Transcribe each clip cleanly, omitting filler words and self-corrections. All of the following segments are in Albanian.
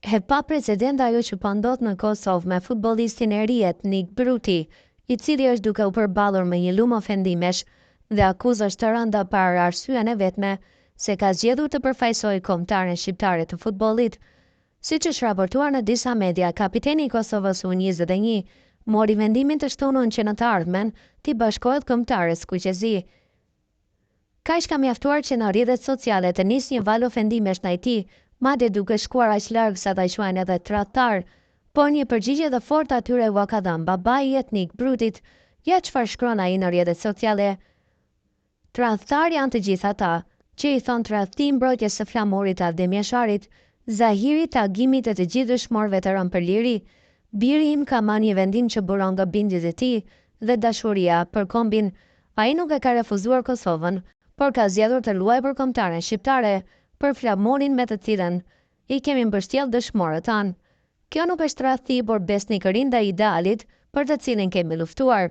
E paprecedentë ajo që po ndodh në Kosovë me futbollistin e ri Etnik Bruti, i cili është duke u përballur me një lumë ofendimesh dhe akuzash të rënda për arsyen e vetme se ka zgjedhur të përfaqësojë kombëtaren shqiptare të futbollit. Siç është raportuar në disa media, kapiteni i Kosovës U 21 mori vendimin të shtunën që në të ardhmen t'i bashkohet kombëtares kuqezi. Kaq ka mjaftuar që në rrjetet sociale të nisë një valë ofendimesh ndaj tij, madje duke shkuar aq larg sa ta quajnë edhe tradhtar. Por një përgjigje të fortë atyre ua ka dhënë babai i Etnik Brutit. Ja çfarë shkruan ai në rrjetet sociale. Tradhtarë janë të gjithë ata, që i thonë tradhti mbrojtjes së flamurit të Adem Jasharit, Zahirit, Agimit e të gjithë dëshmorëve të rënë për liri. Biri im ka marrë një vendim që buron nga bindjet e tij dhe dashuria për kombin. Ai nuk e ka refuzuar Kosovën, por ka zgjedhur të luajë për kombëtaren shqiptare, për flamurin me të cilën i kemi mbështjellë dëshmorët tanë. Kjo nuk është tradhti, por besnikëri ndaj idealit për të cilin kemi luftuar.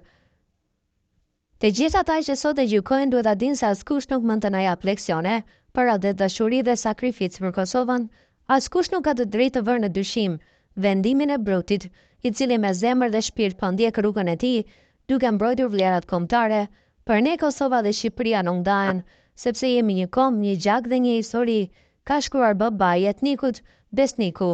Të gjithë ata që sot e gjykojnë duhet ta dinë se askush nuk mund të na japë leksione për atdhedashuri dhe sakrificë për Kosovën. Askush nuk ka të drejtë të vërë në dyshim vendimin e Brutit, i cili me zemër dhe shpirt po ndjek rrugën e tij, duke mbrojtur vlerat kombëtare. Për ne Kosova dhe Shqipëria nuk ndahen, sepse jemi një komb, një gjak dhe një histori, ka shkruar babai i Etnikut, Besniku.